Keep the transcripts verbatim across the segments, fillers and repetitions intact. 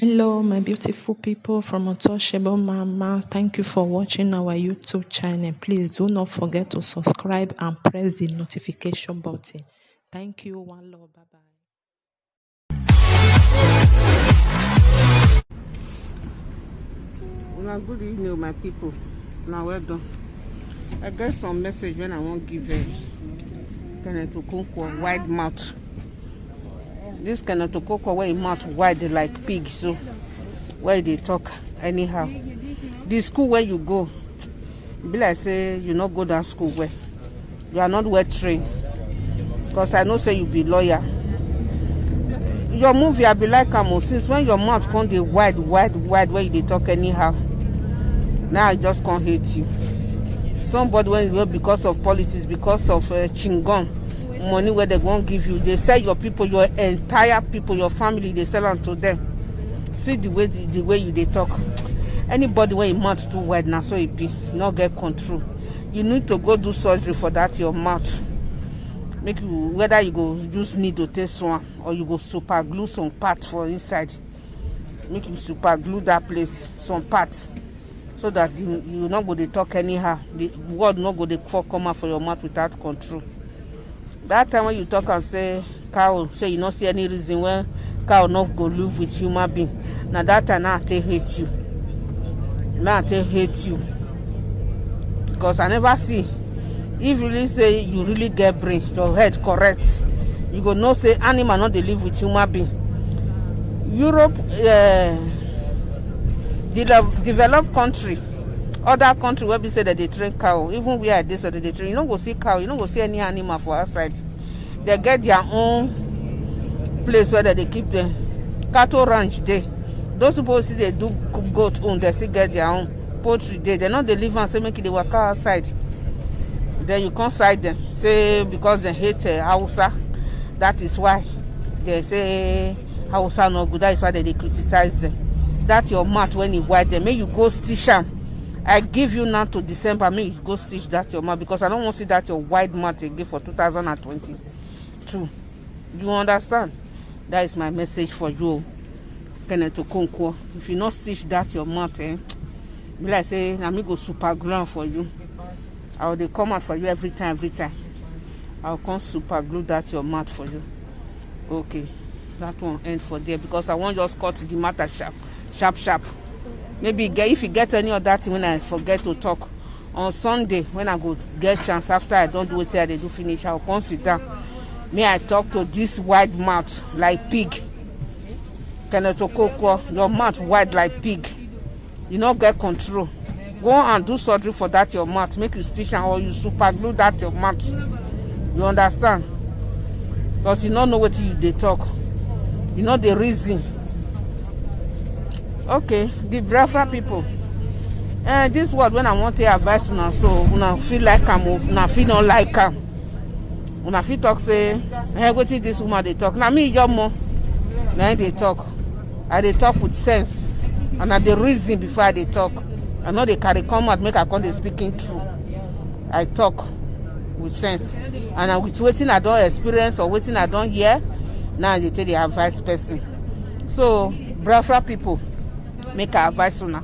Hello, my beautiful people from Untouchable Mama. Thank you for watching our YouTube channel. Please do not forget to subscribe and press the notification button. Thank you. One love. Bye bye. Una good evening, my people. Now, well done. I get some message when I won't give, uh, Kenneth Okonkwo wide mouth. This Kenneth Okonkwo where he mouth wide like pig, so where they talk anyhow. The school where you go, be like say you not go that school where you are not well trained. Because I know say you be lawyer. Your movie, I be like am o, since when your mouth come dey wide, wide, wide, where you dey talk anyhow. Now I just can't hate you. Somebody when you go because of politics, because of, uh, chingom, money where they won't give you, they sell your people, your entire people, your family, they sell them to them. See the way the, the way you they talk. Anybody when your mouth too wide, now so it be, not get control. You need to go do surgery for that your mouth. Make you, whether you go use needle take one or you go super glue some part for inside. Make you super glue that place, some part, so that you, you not go dey talk anyhow. The word not go dey fall come out for your mouth without control. That time when you talk and say cow, say you not see any reason when cow not go live with human being. Now that time now I take hate you. Now I take hate you. Because I never see. If you really say you really get brain, your head correct, you go know say animal not dey live with human being. Europe, uh, the developed country, other country where we say that they train cow, even where I dey so that they train, you no go see cow, you no go see any animal for outside. They get their own place where they keep them. Cattle ranch dey. Those people see they do goat own, they still get their own. Poultry dey. They not dey live and say make they work outside. Then you can't side them. Say because they hate, uh, Hausa, that is why they say Hausa not good. That is why they, they criticize them. That your mouth when you wide them, make you go stitch am. I give you now to December, make you go stitch that your mouth, because I don't want to see that your wide mouth again for two thousand and twenty-two. You understand? That is my message for you, Kenneth Okonkwo. If you not stitch that your mouth, eh, be like say na me go super glue am for you. I will dey come out for you every time, every time. I will come super glue that your mouth for you. Okay, that one end for there because I wan just cut the matter sharp, sharp, sharp. Maybe get, if you get any other thing when I forget to talk on Sunday, when I go get chance after I don't do wetin I dey do finish, I will come sit down. Me, I talk to this wide mouth like pig. Kenneth Okonkwo, your mouth wide like pig. You no get control. Go and do surgery for that your mouth. Make you stitch am or you super glue that your mouth. You understand? Because you no know wetin you dey talk. You no dey reason. Okay, the Biafra people. Eh, this word when I want to advise una, so una feel like am o, una feel no like am. Una fit talk say, eh, wetin this woman dey talk? Na me, your mom, na im dey talk. I dey talk with sense, and I dey reason before I dey talk. I no dey carry come out make I come dey speaking true. I talk with sense, and na with wetin I don experience or wetin I don hear, now I dey take dey advise person. So, Biafra people, make I advise una.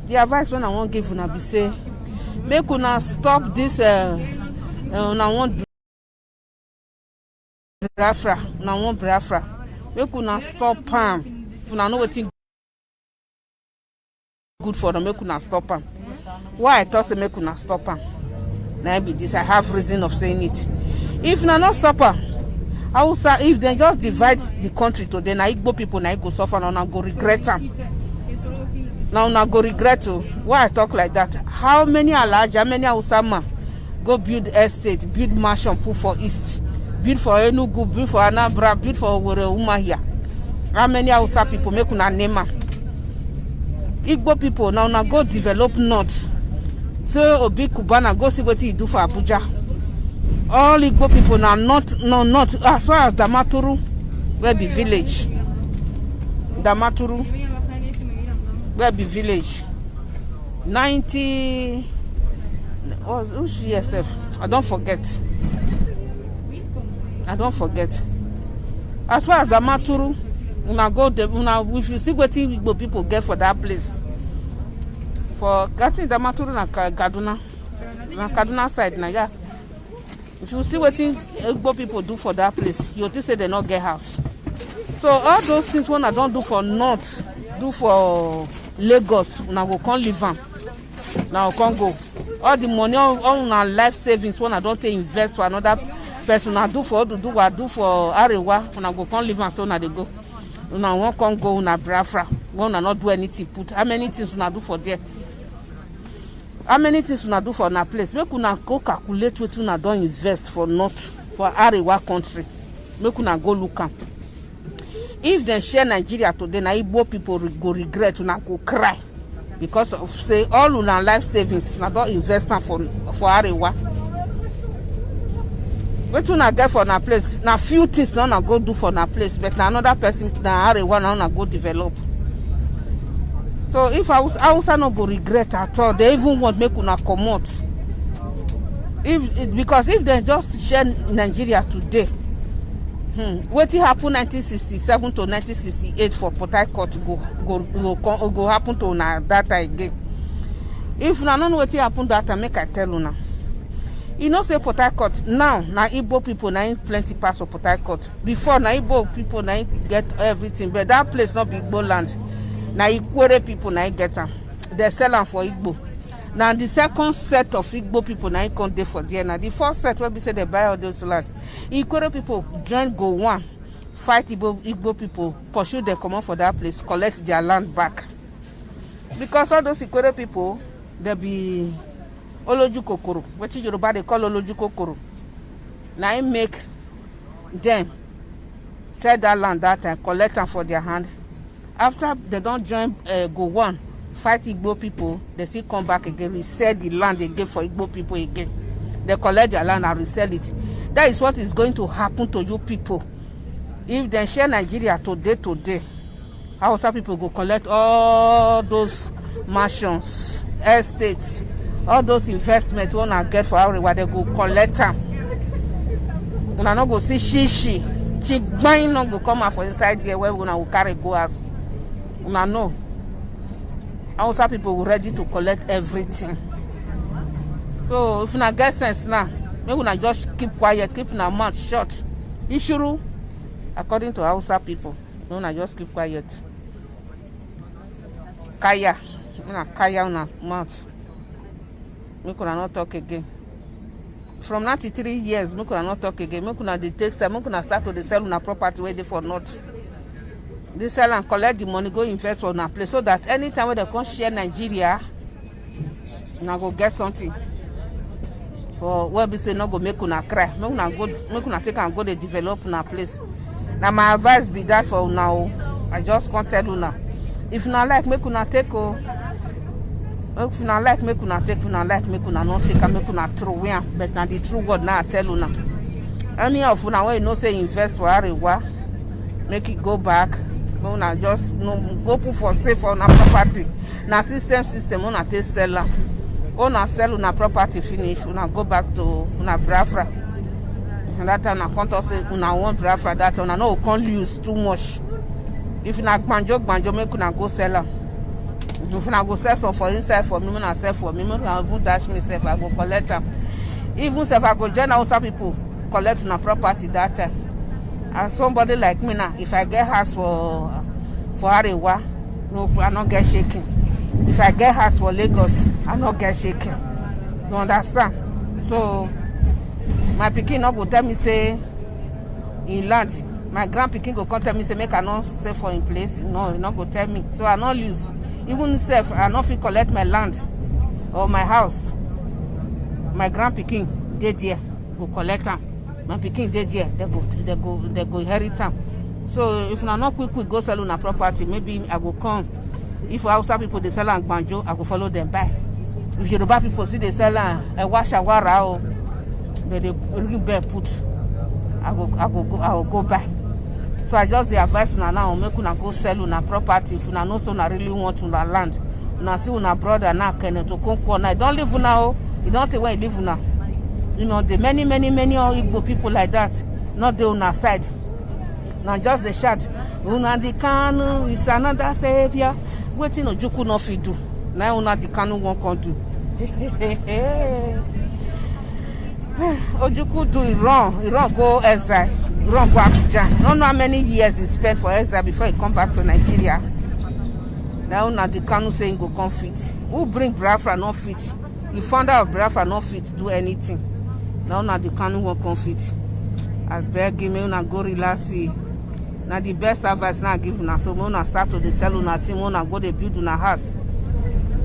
The advice when I wan give una be say, make una stop this, uh, uh, una wan Biafra, una wan Biafra. Make una stop am. If una know wetin good for them, make una stop am. Why I talk say make una stop am? Na im be this. I have reason of saying it. If una no stop am, Hausa, if they just divide the country today, na Igbo people na im go suffer, na una go regret am. Na una go regret o. Why I talk like that? How many Alhaji, how many Hausa man go build estate, build mansion, put for East, build for Enugu, build for Anambra, build for Owerri, Umuahia? How many Hausa people, make una name am? Igbo people, na una go develop North. Say Obi Cubana, go see wetin he do for Abuja. All Igbo people na North, no, North, as far as Damaturu, where be village. Damaturu, where be village. Ninety, was, who she herself? I don't forget. I don't forget. As far as Damaturu, Una go dey, una, if you see wetin Igbo people get for that place, for Katin Damaturu na Ka- Kaduna, na Kaduna side na, yeah. If you see wetin Igbo people do for that place, you think say dem no get house. So all those things wey una don do for north, do for Lagos, una go come leave am. Una go come go. All the money, all, all una life savings wey una don take invest for another person, una do for Oduduwa, do for Arewa, una go come leave am, so una dey go. Una wan come go una Biafra, wey una no do anything put. How many things una do for there? How many things una do for una place? Make una go calculate wetin una don invest for north, for Arewa country. Make una go look am. If dem share Nigeria today, na Igbo people re- go regret, una go cry, because of say all una life savings una don invest am for for Arewa. Wetin una get for una place? Na few things na una go do for una place, but na another person, na Arewa na una go develop. So if Hausa, Hausa no go regret at all, they even want make una comot. If, because if dem just share Nigeria today, hmm, wetin happen nineteen sixty-seven to nineteen sixty-eight for Port Harcourt go go go, go, go happen to una that time again. If una no know wetin happen that time, make I tell una. You know say Port Harcourt now, na Igbo people na im plenty pass for Port Harcourt. Before, na Igbo people na im get everything, but that place no be Igbo land. Na Ikwere people na im get am. Dem sell am for Igbo. Na the second set of Igbo people na im come dey for there. Na the first set wey be say dem buy all those land. Ikwere people join Gowon, fight Igbo, Igbo people, pursue dem comot for that place, collect their land back. Because all those Ikwere people, dem be oloju kokoro, wetin Yoruba dey call oloju kokoro. Na im make dem sell that land that time, collect am for their hand. After dem don join uh, Gowon, fight Igbo people, dem still come back again, resell the land again for Igbo people again. Dem collect their land and resell it. That is what is going to happen to you people. If dem share Nigeria today, today, Hausa people go collect all those mansions, estates, all those investments wey una get for Arewa, dem go collect am. Una no go see shishi. Chigbain no go come out for inside there wey una go carry go house. Una know. Hausa people ready to collect everything. So if una get sense now, make una just keep quiet, keep una mouth shut. Ishuru, according to Hausa people, make una just keep quiet. Kaya, una kaya una mouth. Make una no talk again. From ninety-three years, make una no talk again. Make una dey take time. Make una start to dey sell una property wey dey for north. Dey sell and collect the money, go invest for una place, so that anytime wey dem come share Nigeria, una go get something for wey be say no go make una cry. Make una go, make una take am go dey develop una place. Na my advice be that for una o. I just come tell una. If una like, make una take o. If una like, make una take. If una like, make una no take am, make una throw away am. But na the true word na I tell una. Any of una wey you know say invest for Arewa, make e go back. Make una just no go put for safe for una property. Na system system una take sell am. Una sell una property finish, una go back to una Biafra. And that time una come talk say una want Biafra. That time una no go come lose too much. If na gbanjo gbanjo, make una go sell am. If una go sell some for inside for me, una sell for me, make una even dash me sef, I go collect am. Even sef, I go join Hausa people collect una property that time. As somebody like me now, if I get house for for Arewa, no, I no get shaking. If I get house for Lagos, I no get shaking. You understand? So my pikin no go tell me say in land. My grand pikin go come tell me say make I no stay for in place. No, he no go tell me. So I no lose. Even sef, I no fit collect my land or my house. My grand pikin dey there, go collect am. My pikin dey there, they go, they go, they go inherit am. So if una no quick quick go sell una property, maybe I go come. If Hausa people dey sell am gbanjo, I go follow them buy. If Yoruba people still dey sell am ewa shawara o, they dey ring bell put. I go, I go go, I go go buy. So I just dey advise una now, make una go sell una property if una know say una really want una land. Una see una brother now, Kenneth Okonkwo, now e don leave una o. E don tey when e leave una. You know, the many, many, many all Igbo people like that, not dey una side. Una just dey shout, "Nnamdi Kanu is another savior." Wetin Ojukwu no fit do, na Nnamdi Kanu wan come do. Ojukwu do e run, e run go exile, e run go Abuja. No know how many years he spent for exile before he come back to Nigeria. Na Nnamdi Kanu say he go come fit. Who bring Biafra no fit? The founder of Biafra no fit do anything. Na Nnamdi Kanu wan come fit. I beg him, make una go relax. See, na the best advice na I give una. So make una start to dey sell una thing, make una go dey build una house.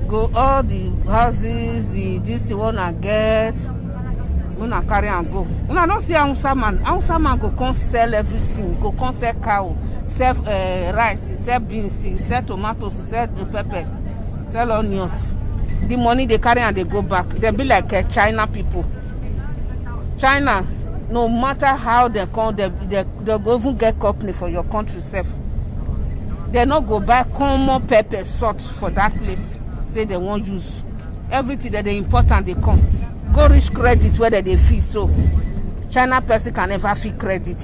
Go all the houses, the this thing wey una get, make una carry am go. Una no see Hausa man. Hausa man go come sell everything, go come sell cow, sell uh, rice, sell beans, sell tomatoes, sell uh, pepper, sell onions. The money they carry and they go back. They be like uh, China people. China, no matter how they come, they, they, they go even get company for your country self. They no go buy common pepper salt for that place. Say they won't use everything that they important they come. Go reach credit where they feel so. China person can never feel credit.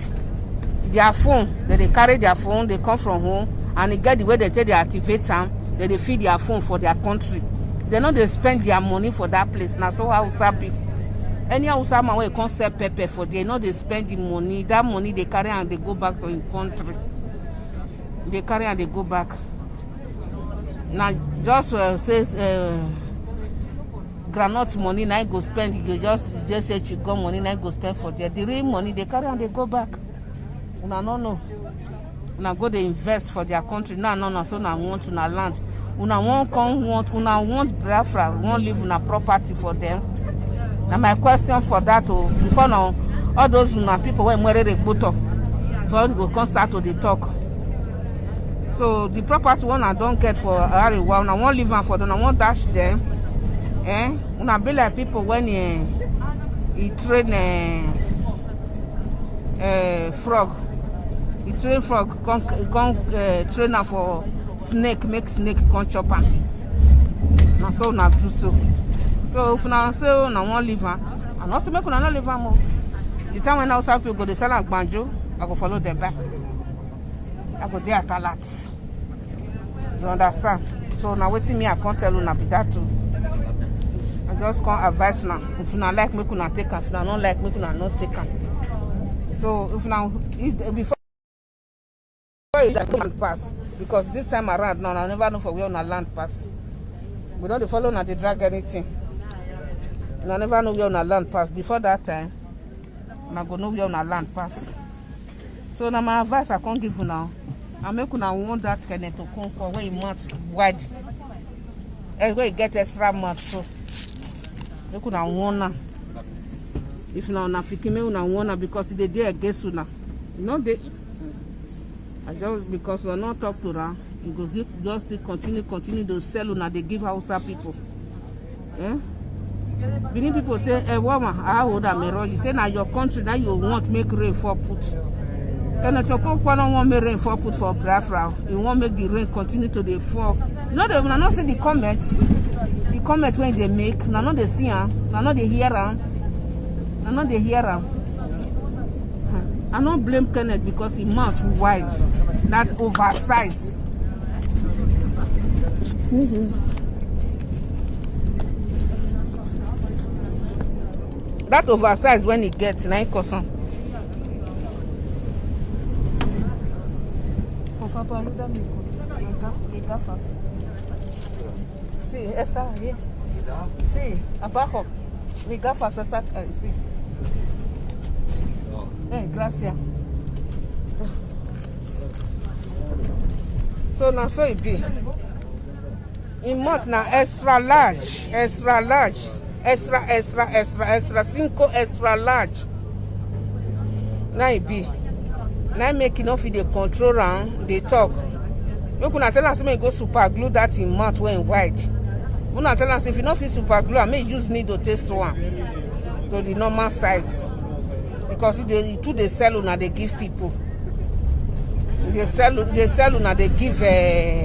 Their phone, they, they carry their phone, they come from home, and they get the way they take they activate them, they, they feed their phone for their country. They know they spend their money for that place. Now so Hausa be. Any Hausa man wey come sell pepper for there, no they spend the money. That money they carry and they go back to him country. They carry and they go back. Now just uh, say uh, groundnut money, now go spend. You just just say you got money, now go spend for there. The real money they carry and they go back. Una no know. Una go dey invest for their country now, no, no, so una want una land. Una wan come want, una want Biafra, wan leave una property for them. Na my question for that o. Before now, all those una people wey Mwerere Gboto, so go come start to dey talk. So the property one I don't get for Arewa, una wan leave am for them, una wan dash them. Eh? Una be like people when eh, he train eh, uh, frog. He train frog, come, come uh, train am for snake, make snake come chop am. Na so una do so. So if una say una wan leave am, I no say make una no leave am o. The time when Hausa people go dey sell am gbanjo, I go follow them back. I go dey at alert. You understand? So na wetin me I come tell una be that too. I just come advise una. If una like, make una take am. If una no like, make una no take am. So if una if, before you land pass, because this time around now, I never know for where una land pass. We don't dey follow una dey drag anything. Una never know where una land pass. Before that time, una go know where una land pass. So na my advice I come give una. And make una warn that Kenneth Okonkwo wey him mouth wide. Eh, wey get extra mouth so. Make una warn am. If na una pikin, make una warn am because e dey dey against una. E no dey. I just because we no talk to am, e go just still continue continue to sell una dey give Hausa people. Eh? Benin people say, eh, woman, how old am a You say na your country that you want make rain fall put. Kenneth Okonkwo no wan make rain fall put for Biafra. He wan make the rain continue to dey fall. No, they una no see the comments. The comment when they make, una no dey see am, una no dey hear am, una no dey hear am. I no blame Kenneth because he mouth wide, that oversize. That oversize when he get, na him cause am. Ofa Paluda mi go. Ega, ega fast. See, Esther, here. See, Abako. Mi gafa sasa, eh, see. Eh, Gracia. So na so e be. Im mouth na extra large, extra large, extra, extra, extra, extra, cinco extra large. Na e be. Na im make e no fit dey control am, dey talk. Make una tell am say make e go super glue that im mouth wey im wide. Una tell am say if e no fit super glue am, make e use needle take sew am to the normal size. Because e dey, e too dey sell una dey give people. E dey sell, e dey sell una dey give, eh,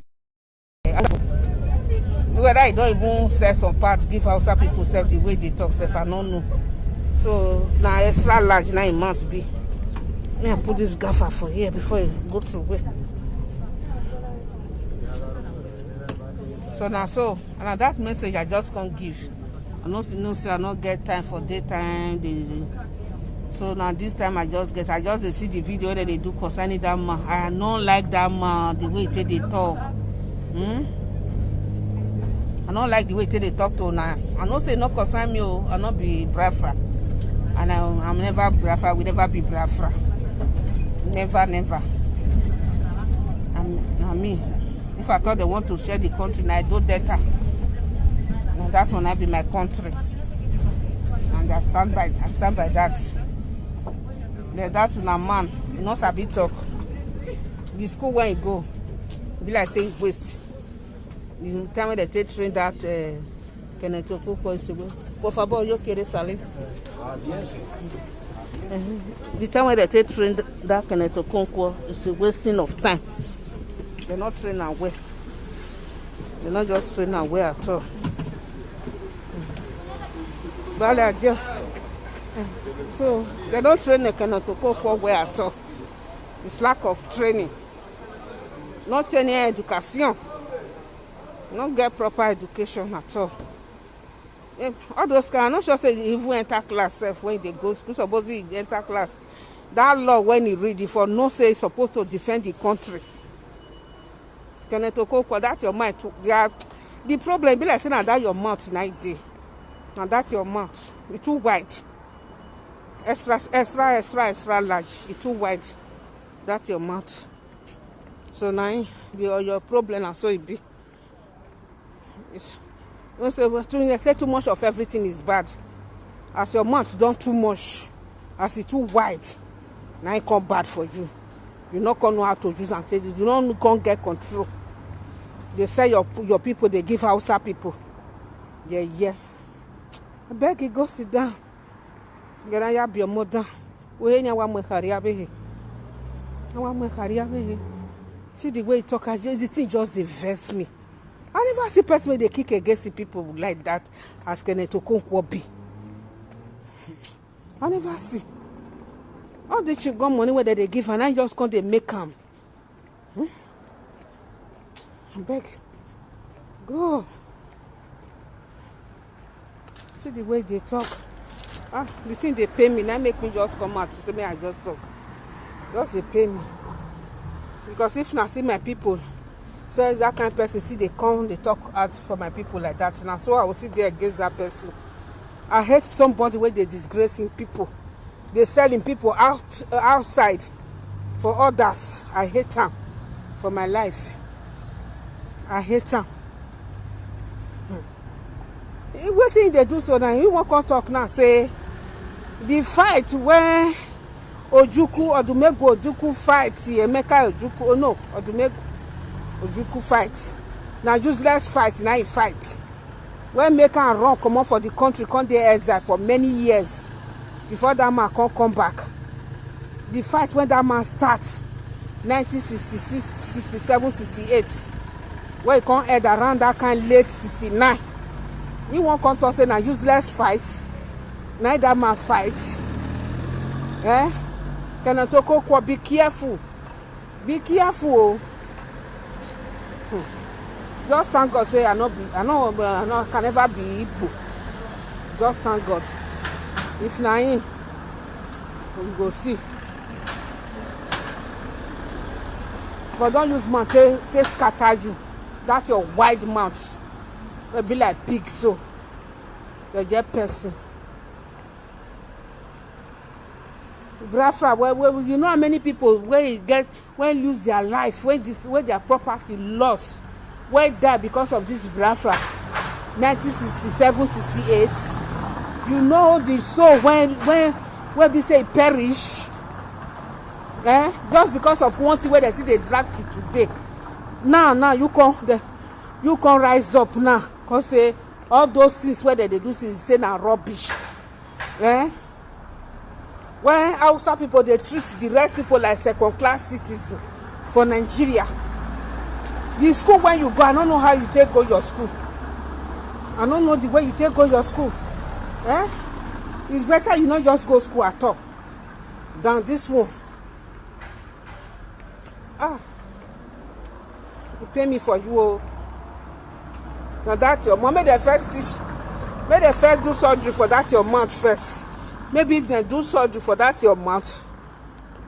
whether e don even sell some part give Hausa people sef, the way they talk sef, I no know. So na extra large na im mouth be. Me, I put this gaffer for here before you go to work. So now, so, and na that message I just can't give. I no know say I no get time for daytime. They, they, so now this time I just get, I just dey see the video that they do concerning that man. I no like that man, the way he take dey talk. Hmm? I no like the way he take dey talk to now. I no say no concern me, oh. I no be Biafra. And I, I'm never Biafra, we never be Biafra. Never, never. I'm, I mean, if I thought they want to share the country, now I do better. Now that one, I be my country. And I stand by, I stand by that. But that na man, you no sabi talk. The school where he go, be like say he waste. The time when they take train that, uh, Kenneth Okonkwo is away. Professor Boy, you carry Sally. The time when they take train that Kenneth Okonkwo is a wasting of time. They not train am well. They not just train am well at all. Bale adios. So they don't train the Kenneth Okonkwo well at all. It's lack of training. Not any education. No get proper education at all. Eh, all those kind, I'm not sure say they even enter class sef when they go school. Suppose they enter class. That law when he read it for no say he supposed to defend the country. Kenneth Okonkwo, that your mind too. They are, the problem be like say na that your mouth na e dey. Na that your mouth. E too wide. Extra, extra, extra, extra large. E too wide. That your mouth. So now the, your problem na so e be. It's, you say, well, too, you say too much of everything is bad. As your mouth don too much, as it too wide, now it come bad for you. You no come know how to use and take it. You no come get control. They say your, your people, they give Hausa people. Yeah, yeah. I beg you, go sit down. Gana ya be your mother. We nya wa mwe kari abehe. Wa mwe kari abehe. See the way he talk, as the thing just dey vex me. I never see person wey dey kick against the people like that as Kenneth Okonkwo be. I never see. All the chewing gum money wey dem dey give am, I just come dey make am. Hmm? I beg. Go. See the way they talk. Ah, the thing dey pain me. Now make me just come out. Say me I just talk. Just dey pain me. Because if na see my people, say that kind person, see they come, they talk out for my people like that. Now so I will sit there against that person. I hate somebody wey dey disgracing people. They selling people out, outside for others. I hate am for my life. I hate am. Hmm. Eh, wetin they do so now? You wan come talk now say the fight when Ojukwu, Odumegwu Ojukwu fight Emeka Ojukwu, oh no, Odumegwu Ojukwu fight. Na useless fight na he fight. Wey make am run comot for the country, come dey exile for many years before that man come come back. The fight when that man start nineteen sixty-six, sixty-seven, sixty-eight, wey he come end around that kind late sixty-nine. He wan come talk say na useless fight. Na that man fight. Eh? Kenneth Okonkwo, be careful. Be careful o. Hmm. Just thank God say I no be, I no, I no can never be Igbo. Just thank God. If na him, we go see. For don use mouth take, take scatter you. That your wide mouth wey be like pig so. You get person. Biafra, well, well, you know how many people wey e get, wey lose their life, wey this, wey their property lost, wey die because of this Biafra, nineteen sixty-seven, sixty-eight. You know the soul when, when, wey be say e perish, eh? Just because of one thing wey dem still dey drag till today. Now, now you come, the, you come rise up now, come say all those things wey dem dey do since, say na rubbish. Eh? When Hausa people dey treat the rest people like second class citizens for Nigeria. The school when you go, I don't know how you take go your school. I don't know the way you take go your school. Eh? It's better you not just go school at all than this one. Ah, e pain me for you o. Na that your mouth, make dem first teach, make dem first do surgery for that your mouth first. Maybe if dem do surgery for that your mouth,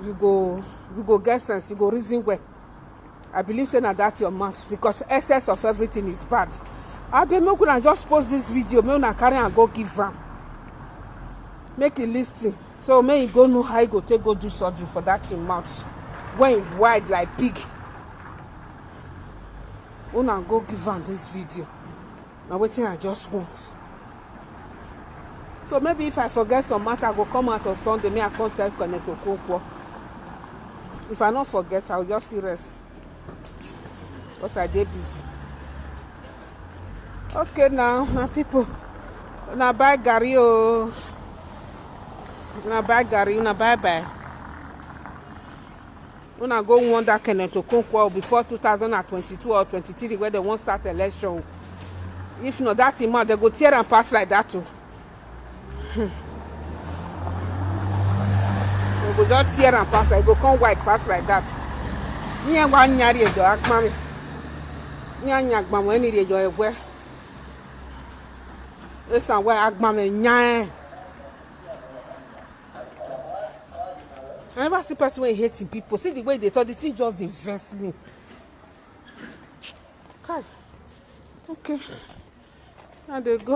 you go, you go get sense, you go reason well. I believe say na that your mouth, because excess of everything is bad. Abeg, make una just post this video, make una carry am go give am, make e listen, so make e go know how e go take go do surgery for that im mouth wey e wide like pig. Una go give am this video. Na wetin I just want. So maybe if I forget some matter, I go come out on Sunday, make I come tell Kenneth Okonkwo. If I no forget, I will just still rest, because I dey busy. Okay, now, my people, una buy garri o. Una buy garri, una bye bye. Una go warn that Kenneth Okonkwo before two thousand and twenty-two or twenty-three, where they wan start election. If not, that im mouth, they go tear am pass like that too. Hmm. They go just tear am pass like, go come white pass like that. Nye wa nyari edo akpami. Nya nya gbamo eni edo egwe. Esa wa agbame nya. I never see person wey hate him people. See the way they talk, the thing just dey vex me. Kai. Okay. Now they go.